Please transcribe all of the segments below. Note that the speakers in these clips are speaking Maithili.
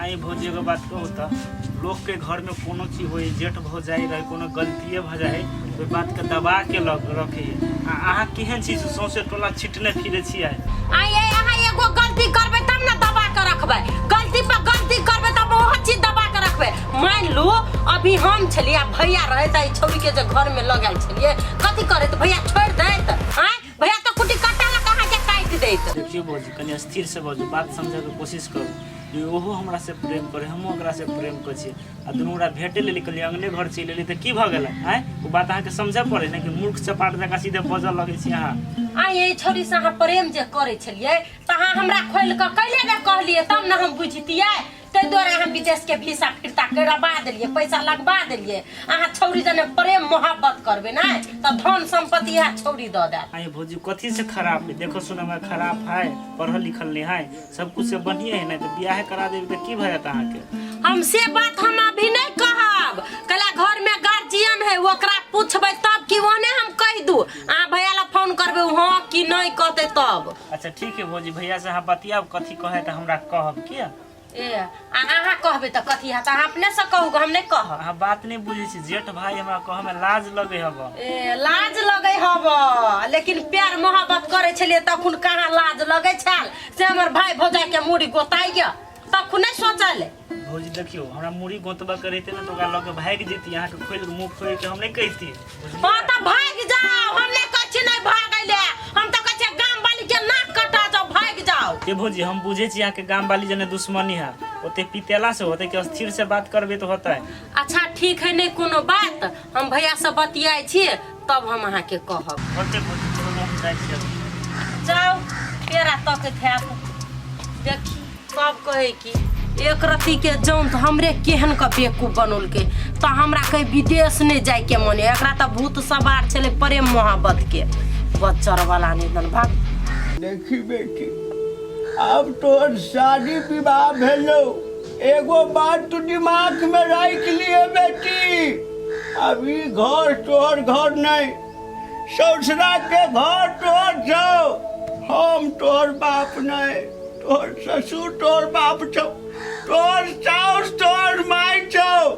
आइ भौजी एगो बात कहू तऽ लोकके घरमे कोनो चीज होइ जेठ भौजाइ रहै कोनो गलतिए भऽ जाइ ओहि बातके दबा के लग रखै आ अहाँ केहन छी से सौंसे टोला छिटने फिरै छियै। आइ ये अहाँ एगो गलती करबै तब ने दबा के रखबै, गलती पर गलती करबै तब ओहो चीज दबा के रखबै। मान लू अभी हम छलियै आ भैया रहै तऽ ई छौड़ी के जे घर में लऽ गेल छलियै कथी करैत भैया छोड़ि दैत? आँय भैया तऽ कुटी कट्टा लऽ कऽ अहाँके काटि दैत। देखियौ भौजी कनि स्थिर से बाजू, बात समझैके कोशिश करू। जे ओहो हमरा से प्रेम करे, हमहूँ ओकरा से प्रेम करै छियै आ दुनू गोटा भेटे लेली, कहलियै अंगने घर चलि एली तऽ की भऽ गेलै? आँय ओ बात अहाँके समझऽ पड़ै ने कि मूर्ख चपाट जकाँ सीधे बजऽ लगै छी अहाँ। आँय एहि छौड़ी से अहाँ प्रेम जे करै छलियै तऽ अहाँ हमरा खोलि कऽ कैले ने कहलियै तब ने हम बुझतियै। ताहि दुआरे अहाँ विदेश के वीसा फिरता करबा देलियै, पैसा लगबा देलियै। अहाँ छौड़ी जने प्रेम मोहब्बत करबै ने तऽ धन सम्पत्ति इएह छौड़ी दऽ देत। आँय भौजी कथी से खराब है? देखो सुनो में खराब है, पढ़ल लिखल नहीं है, सब कुछ से बढ़िया है, नहीं तो बियाह करा देबी तऽ की भऽ जायत अहाँके? हम से बात हम अभी नहीं कहब, कला घर में गार्जियन है ओकरा पूछबै तब कि ओने हम कहि दू। अहाँ भैया ला फोन करबै हाँ कि नहीं कहते तब। अच्छा ठीक है भौजी, भैया से अहाँ बतियाब कथी कहे तऽ हमरा कहब किया? ए आ अहाँ कहबै तऽ कथी हैत? अहाँ अपने से कहू, हम नहीं कहब। अहाँ बात नहीं बुझै छी, जेठ भाई हमरा कहऽ में लाज लगै हब। ए लाज लगै हब, लेकिन प्यार मोहब्बत करै छलियै तखन कहाँ लाज लगै छल? से हमर भाई भौजाई के मूड़ी गोताइया तखन नहीं सोचल। भौजी देखियौ हमरा मूड़ी गोतबा के रहिते ने तऽ ओकरा लऽ के भागि जैती, अहाँके खोलि के मुँह खोलि के हम नहीं कहिती। हाँ तऽ भागि जाओ, हम नहीं कहै छी नहीं भागै ले, हम तऽ कहै छी गाम वाली के नाक कटा जाओ, भागि जाओ। ए भौजी हम बुझै छी अहाँके गाम वाली जने दुश्मनी है, ओते पितेला से होते कि स्थिर से बात करबे तो होता है। अच्छा ठीक है, नहीं कोनो बात, हम भैया से बतियाइ छी तब हम अहाँके कहब। होते भौजी चलू हम जाइ छी। जाओ पेड़ा तकैत हैत, देखी सब कहै कि एक रत्ती के जौन तऽ हमरे केहन के बेवकूफ बनौलकै तऽ हमरा कहीं विदेश नहीं जाय के मन है। एकरा तऽ भूत सवार छलै प्रेम मोहब्बत के बच्चर वाला नहीं दन भाग। देखी बेटी अब तोहर शादी विवाह भेलो, एगो बात तू दिमाग में राख लिए बेटी, अभी घर तोहर घर नहीं, ससुरा के घर तोहर छौ, हम तोहर बाप नहीं, तोहर ससुर तोहर बाप छौ, तोहर साउस तोहर माय छौ,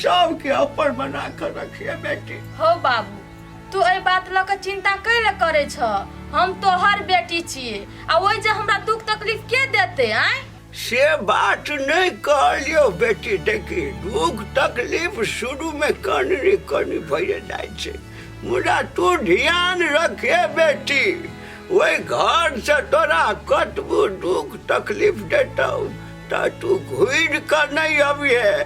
सबके अपन बना कर रखिए बेटी। हो बाबू तू एहि बात लऽ कऽ चिंता कैले करै छ? हम तोहर बेटी छियै आ ओहि जे हमरा दुख तकलीफ के देतै? आँय से बात नहीं कहलियो बेटी, देखी दुख तकलीफ शुरू में कनी कनी भइए जाइ छै, मुदा तू ध्यान रखे बेटी, ओहि घर से तोरा कतबो दुख तकलीफ देतौ तऽ तू घुरि कऽ नहीं अबिहे,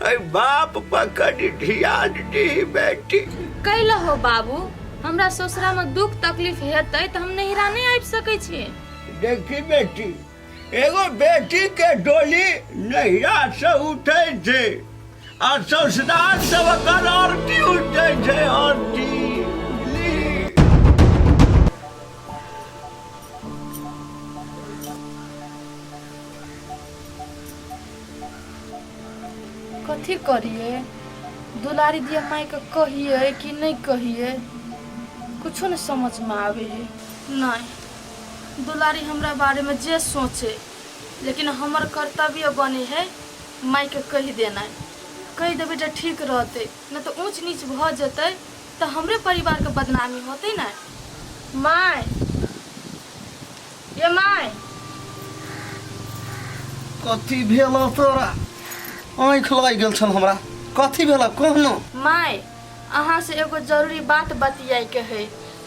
एहि बाप पर कनी ध्यान दीही बेटी। कैले हो बाबू हमरा ससुरा में दुख तकलीफ हेतै तऽ हम नैहरा नहीं आबि सकै छी। देखी बेटी एगो बेटी के डोली नैहरा से उठै छै आ ससुराल से ओकर आरती उठै छै, आरती बुझली। कथी करिए दुलारी दिया माई के कहिए कि नहीं कहिए, कुछो नहीं समझ में आवे है। नहीं दुलारी हमरा बारे में जे सोचे, लेकिन हमर कर्तव्य बने है माई के कहि देना, कहि देबै तऽ ठीक रहतै, नहीं तो ऊंच नीच भऽ जेतै तऽ हमरे परिवार के बदनामी होतै ने। माय ये माय कथी भेल तोरा? आँखि लागि गेल छल हमरा, कथी भेल कहनो? माय अहाँ से एगो जरूरी बात बतियाए के है,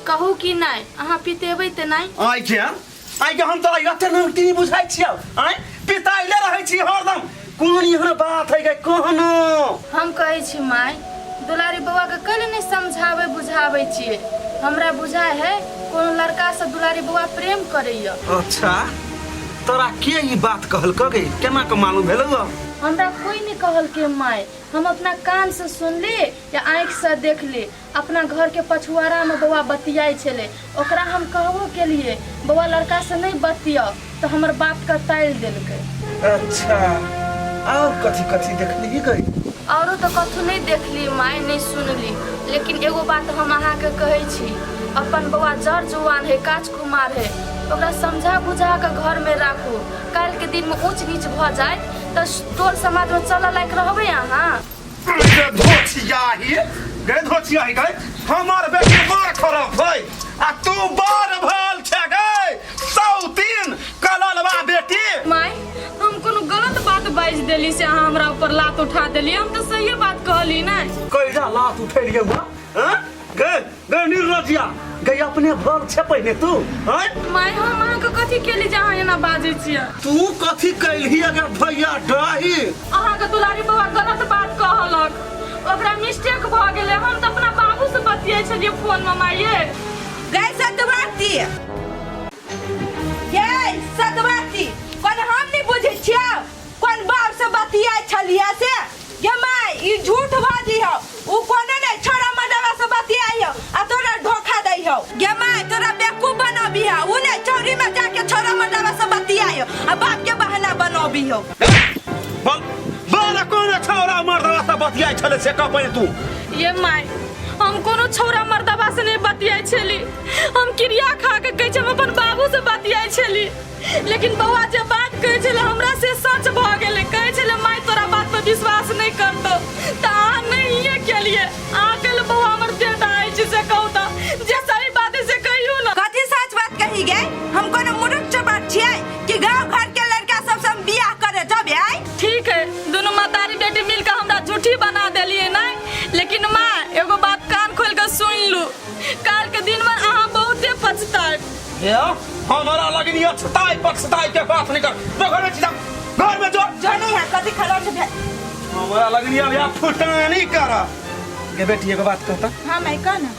कहू कि नहीं? अहाँ पितेबै तऽ नहीं? आइ के आइ के हम तोरा एते नौटी बुझाइ छियौ? आइ पिताइले रहै छी हरदम, कोन एहन बात है गे कहनो? हम कहै छी माय दुलारी बौआ के कैले नहीं समझाबै बुझाबै छियै? हमरा बुझाइ है कोनो लड़का से दुलारी बौआ प्रेम करैया। अच्छा तोरा के ई बात कहलक गे? केना के मालूम भेलौ? हमरा कोई नहीं कहलकै माय, हम अपना कान से सुनली या आँखि से देखली। अपना घर के पछुआरा में बौआ बतियाइ छलै, ओकरा हम कहबो केलिए बौआ लड़का से नहीं बतियाओ तऽ हमर बात के टालि देलकै। अच्छा और कथी कथी देखली गई? औरो तऽ कथू नहीं देखली माय, नहीं सुनली, लेकिन एगो बात हम अहाँके कहै छी, अपन बौआ जर जुआन है, काज कुमार है, ओकरा समझा बुझा के घर में राखू, काल्हि के दिन में ऊंच नीच भऽ जाय तऽ टोल समाजमे चलऽ लायक रहबै अहाँ। गे धोछियाही, गे धोछियाही गै, हमर बेटी बड़ खराब है आ तू बड़ भल छे गै, सौतीन कललवा बेटी। माय, हम कोनो गलत बात बाजि देली से अहाँ हमरा ऊपर लात उठा देली? हम तऽ सहिए बात कहली ने। कैला लात उठेलियै हुआ हँ गै? गै निर्लज्जिया गै, अपने भल छे पहिने तू हँ? माय, हम अहाँके कथी केली जे अहाँ एना बाजै छियै? तू कथी कैलही अगर भैया डही? अहाँके दुलारी बौआ गलत बात कहलक, ओकरा मिस्टेक भऽ गेलै। हम तऽ अपना बाबू से बतियाइ छलियै फोनमे माइये। गै सतवाती, गै सतवाती, कोन हम नहि बुझै छियौ कोन बाप से बतियाइ छलियै से? गे माय, ई झूठ बाजी हौ। उ कोनो नहि छोरा मडवा से बतियाइ हौ आ तोरा धोखा दै हौ। गे माय, तोरा बेवकूफ बनाबी हौ। उ नहि चौरी में जाके छोरा मडवा से बतियाइ हौ आ बाप के बहाना बनाबी हौ। बोल बोल, कोन छौरा मर्दवा से बतियाइ छलै से कह पहिने तू। ये माय, हम कोनो छौरा मर्दबा से नहीं बतियाइ छली। हम क्रिया खा के कहै छी, हम अपन बाबू से बतियाइ छली। लेकिन बौआ जे बात कहै छलै हमरा से सच भऽ गेलै। कहै छलै माय तोरा बात पर विश्वास नहि करतौ, तऽ अहाँ नहिए केलियै। अहाँ कहलियै बौआ हमर देह दहाइ छै। से कहू तऽ, जे सही बात है से कहियौ ने। कथी सच बात कही गे? हम कोनो मूर्ख चपाट छियै कि गांव घर के लड़का सब से हम बियाह करे जब आय? ठीक है, दुनू महतारी बेटी मिलके हमरा झूठी बना देलियै नहि, लेकिन माँ एगो बात कान खोलि कऽ सुनि लू, काल्हि के दिन में अहाँ बहुते पछताएब। ये हमारा लगनी अछताई पछताई के बात नहीं कर। जो घर में चीज घर में जो जो नहीं है कथी खरोच भेल। हमारा लगनी अब या फुटानी कर। गे बेटी, एगो बात कहता? हाँ मैं कह ना।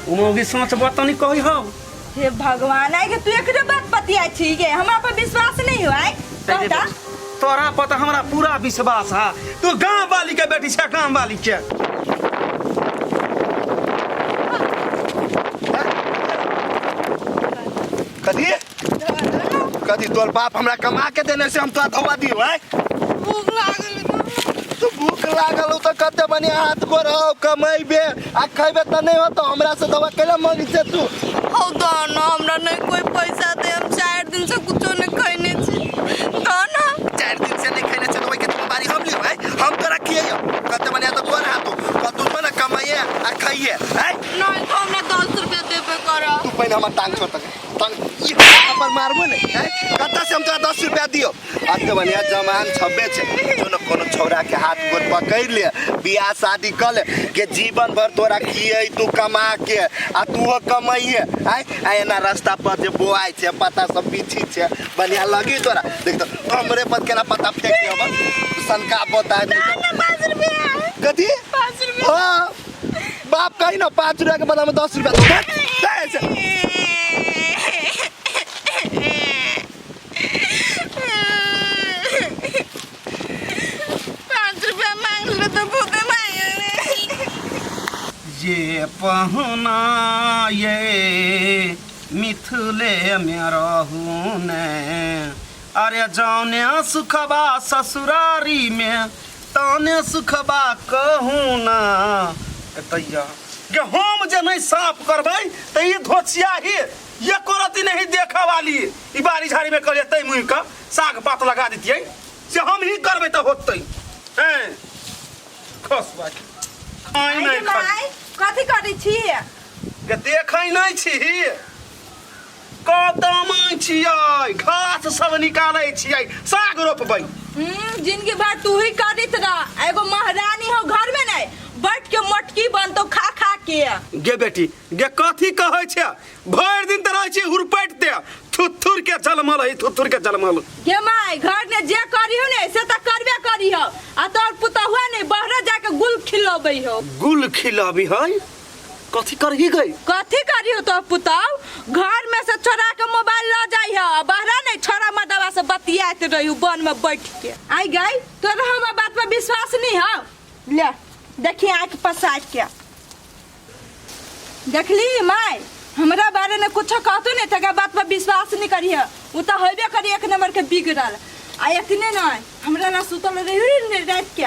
उमोगी सोच बतनी कही हो। हे भगवान, आइ के तू एकरे बात पतिया छी गे? हमरा पर विश्वास नहीं हो आइ? कहता। तोरा पर तऽ हमरा पूरा विश्वास है, तू गाँव वाली के बेटी छै, गाँव वाली के। कथी कथी तोर बाप हमरा कमा के देने से हम तोरा धोबा दियो है? भूख लागल। तो भूख लागल हो तो कते बढ़िया हाथ गोर हो, कमेबे आ खैबे त नहीं होतो। हमरा से दवा कैला मांगी से तू? हौ दो ना, हमरा नहीं कोई पैसा दे, हम 4 दिन से कुछो नहीं खैने छी, दो ना। 4 दिन से नहीं खैने छे तो ओइ के जिम्मेदारी हम लियो है? हम तोरा खियैयो। कते बढ़िया तो गोर हाथ कतू तो ना कमाइए आ खाइए है। नहीं तो हमरा 10 रुपया देबे करब। तू पहले हमर टांग छोड़ तक, टांग ई अपन मारबो ने है। कत्ता से हम तोरा 10 रुपया दियो? अते बढ़िया जमान छबे छे, जो न कोनो छौरा के हाथ गोर पकड़ ले, बियाह शादी कर ले के जीवन भर तोरा खियै तू कमा के आ तू कमाइए आय। आ एना रास्ता पर जे बोआइ छे, पत्ता सब बिछी छे, बढ़िया लगी तोरा? देख तो हमरे पर केना पत्ता फेंक दे हमर सनका बता। 5 रुपया। कथी? 5 रुपया। हाँ, बाप कही ना 5 रुपया के बदला में 10 रुपया दो। दे, दे ऐसे। 5 रुपया मांग लो तो भूखे मांग। ये पहुना ये मिथिले में रहू ने, अरे जौने सुखबा ससुरारी में तौने सुखबा कहू ना। एतैया गे हम जे नहीं साफ करबै तऽ ई धोचिया ही एको रत्ती नहीं देखऽ वाली। ई बाड़ी झाड़ी में करिए तै मुँह के साग पात लगा दितियै, से हम ही करबै तऽ होतै। हैं खस बाकी खाइ नहीं खाइ। माय, कथी करै छी? गे देखै नहि छी, कदमै छियै, घास सब निकालै छियै, साग रोपबै। जिंदगी भर तू ही करत रह। एगो महारानी हो घर में, नहीं बैठ के मटकी बनतो खा खा के। गे बेटी गे, कथी कहै छै? भरि दिन तऽ रहै छी हुरपैटते, थुथुर के जलमल है, थुथुर के जलमल। गे माय, घर में जे करी हो ने से त करबे करी हो, आ तोर पुतहुआ ने बाहर जाके गुल खिलबै हो। गुल खिलाबी है? कथी करही गई? कथी करी हो तोर पुतहु? घर में से छोड़ा के मोबाइल ल जाई हो, आ बाहर नहीं छोड़ा मदवा से बतियात रही वन में बैठ के। आई गई, तोर हमर बात पर विश्वास नहीं हो? ले देखी, आँख पसार के देखली माय, हमरा बारे में कुछो कहतो नहीं तका बात पर विश्वास नहीं करिह। उ तो होबे करी एक नंबर के बिगड़ल। आ एतने नहीं, हमरा ला सुतल रही ने रात के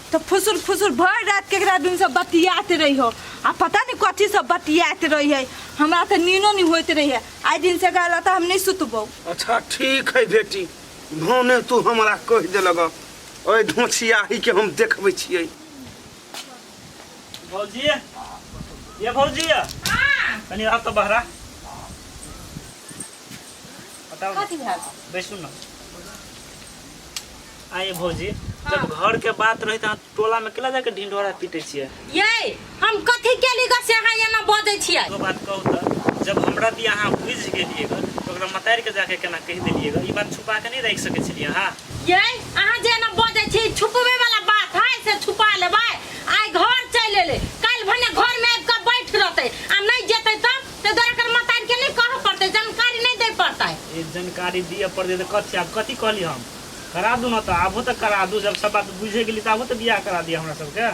तो फुसुर फुसुर भर रात के एकरा दिन से बतियात रही हो, आ पता नहीं कथी सब बतियात रही है। हमरा तो नीनो नहीं होइत रही है। आइ दिन से कहला तो हम नहीं सुतबो। अच्छा ठीक है बेटी, भने तू हमरा कहि देलक। ओहि धोछियाही के हम देखबै छियै भौजी ये भौजी कनी आब तऽ बहरा बताउ कथी भेल बैसू न आइए भौजी जब घर के बात रही तऽ अहाँ टोला में केला जाके ढिंढोरा पीटे छियै ये हम कथी केली ग से अहाँ एना बजै छियै एगो बात कहू तऽ जब हमरा दिया अहाँ बुझि गेलियै ग तऽ ओकरा मतारि के जाके केना कहि देलियै ग ई बात छुपा के नहि राखि सकै छलियै अहाँ ये अहाँ जे एना बजै छी छुपबै वाला बात है से छुपा लेबै आइ घर चलि एलै काल्हि भने घर में आबि कऽ बैठ रहतै आ नहि जेतै तब तऽ दुआरे एकर मतारि के नहि कहऽ पड़तै जानकारी नहि दै पड़तै ई जानकारी दिअ पड़तै तऽ कथी आब कथी कहली हम करा दू ने तऽ आबो तऽ करा दू जब सब बात बुझे गेली तऽ आबो तऽ बियाह करा दिअ हमरा सबके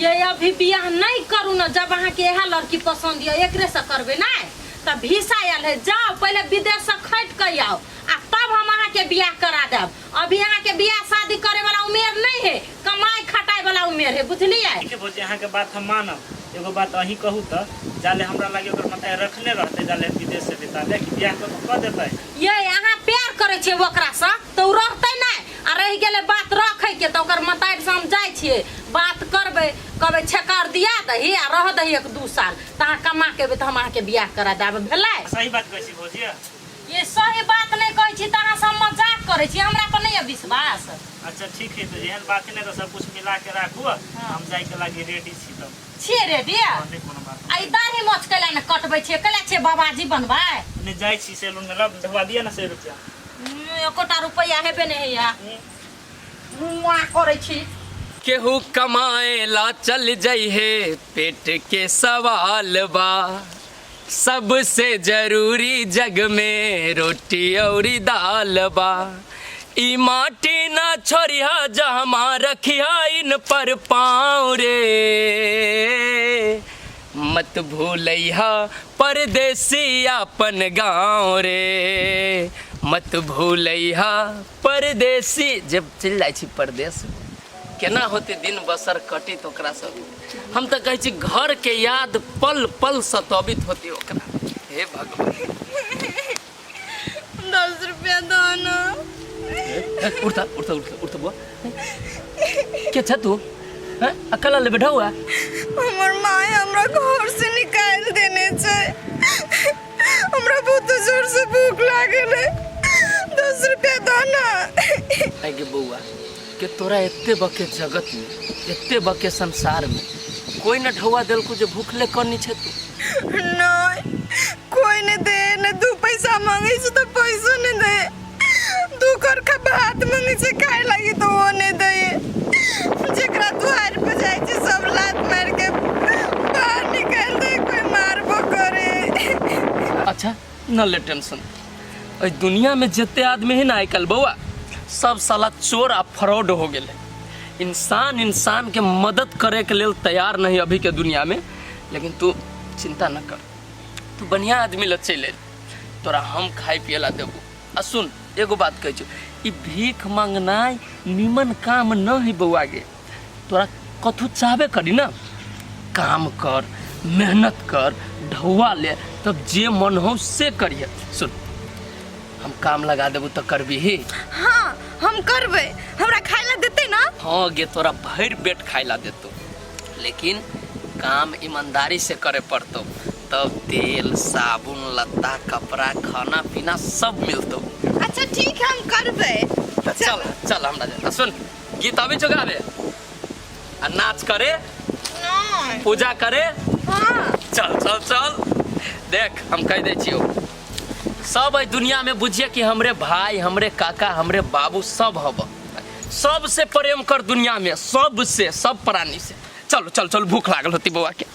ये अभी बियाह नहीं करू न जब अहाँ के इएह लड़की पसंद यऽ एकरे से करबै नहीं तऽ भीसा आयल है जाओ पहले विदेश से खटि के आओ आ तब हम अहाँ के बियाह करा देब अभी अहाँ के बियाह शादी करे वाला उमेर नहीं है कमाई खटाई वाला उमेर है बुझलियै ठीक है भौजी अहाँके बात हम मानब एगो बात अहीं कहू तऽ जाले हमरा लागे ओकर माता रखने रहतै जाले विदेश से बिताले कि बियाह कऽ कऽ देतै ये अहाँ प्यार करै छियै ओकरासँ तऽ ओ रहतै नहि आ रहि गेलै बात रखैके तऽ ओकर मतारि से हम जाइ छियै बात करबै कहबै छेकार दिया दही आ रह दही एक दू साल तऽ अहाँ कमा के एबै तऽ हम अहाँके बियाह करा देब भेलै सही बात कहै छी भौजी ये सही बात नहि कहै छी तऽ अहाँ से हम मजाक करै छी हमरा पर नहि यऽ विश्वास अच्छा ठीक है तऽ एहन बात नहि तऽ सब कुछ मिला के राखू हम जाइके लागी रेडी छी तब छियै रेडी नहि कोनो बात आ ई दाढ़ी मोछ कैला ने कटबै छियै कैला छियै बाबाजी बनबै नहि जाइ छी सैलून में लब धोआ दिअ ने 100 रुपया एकोटा रुपैआ हेबे नहि होइया मुआ करै छी केहू कमाए ला चल जइहे पेट के सवाल बा सबसे जरूरी जग में रोटी औरी दाल बा ई माटी ना छोड़िहा जहमा रखिहा इन पर पाँव रे मत भूलैहा परदेसी अपन गाँव रे मत भूलैहा परदेसी जब चलि जाइ छी परदेश केना होतै दिन बसर कटित ओकरा सब हम तऽ कहै छी घरके याद पल पल सतबित होतै ओकरा हे भगवान 10 रुपया दो ना उठता उठता उठता उठता बुआ के छ तू हैं अकेला ले बैठा हुआ है? हमर माय हमरा घर से निकाल देने छै हमरा बहुत जोर से भूख लागल है 10 रुपया दो ना आइ गे बौआ के तोरा एते बके जगत में एते बके संसार में कोई न ढौआ देलको जे भूखले कनी छै तू नहीं कोई नहीं दे ने दू पैसा मांगे छै तो पैसो नहीं दे दू करखा भात मांगे छै खाए लागी तो वो नहीं दे जेकरा दुआर पे जाए छै सब लात मार के बाहर निकाल दे कोई मारबो करे अच्छा न ले टेंशन एहि दुनिया में जते आदमी है ना आइ काल्हि बौआ सब साला चोर आ फ्रॉड हो गेलै इंसान इंसान के मदद करे के लेल तैयार नहीं अभी के दुनिया में लेकिन तू चिंता न कर तू बढ़िया आदमी लग चलि अइल तोरा हम खाइ पिए ला देबो आ सुन एगो बात कहै छियौ ई भीख मांगनाइ नीमन काम न है बौआ गे तोरा कथू चाहबे करी ना काम कर मेहनत कर ढौआ ले तब जे मन हो से करिए सुन हम काम लगा देबो तऽ करबीही हाँ हम करबै हमरा खाय ला देतै ना हाँ गे तोरा भरि पेट खाय ला देतो लेकिन काम ईमानदारी से करे पड़तो तब तेल साबुन लत्ता कपड़ा खाना पीना सब मिलतो अच्छा ठीक है हम करबै तऽ चल चल हमरा जा सुन गीत अबै छौ गाबे आ नाच करे नहीं पूजा करे हाँ चल चल चल देख हम कह दै छियौ सब एहि दुनिया में बुझिए कि हमरे भाई हमरे काका हमरे बाबू सब हब सबसे प्रेम कर दुनिया में सबसे सब प्राणी से चलो चल चल भूख लागल होती बौआ के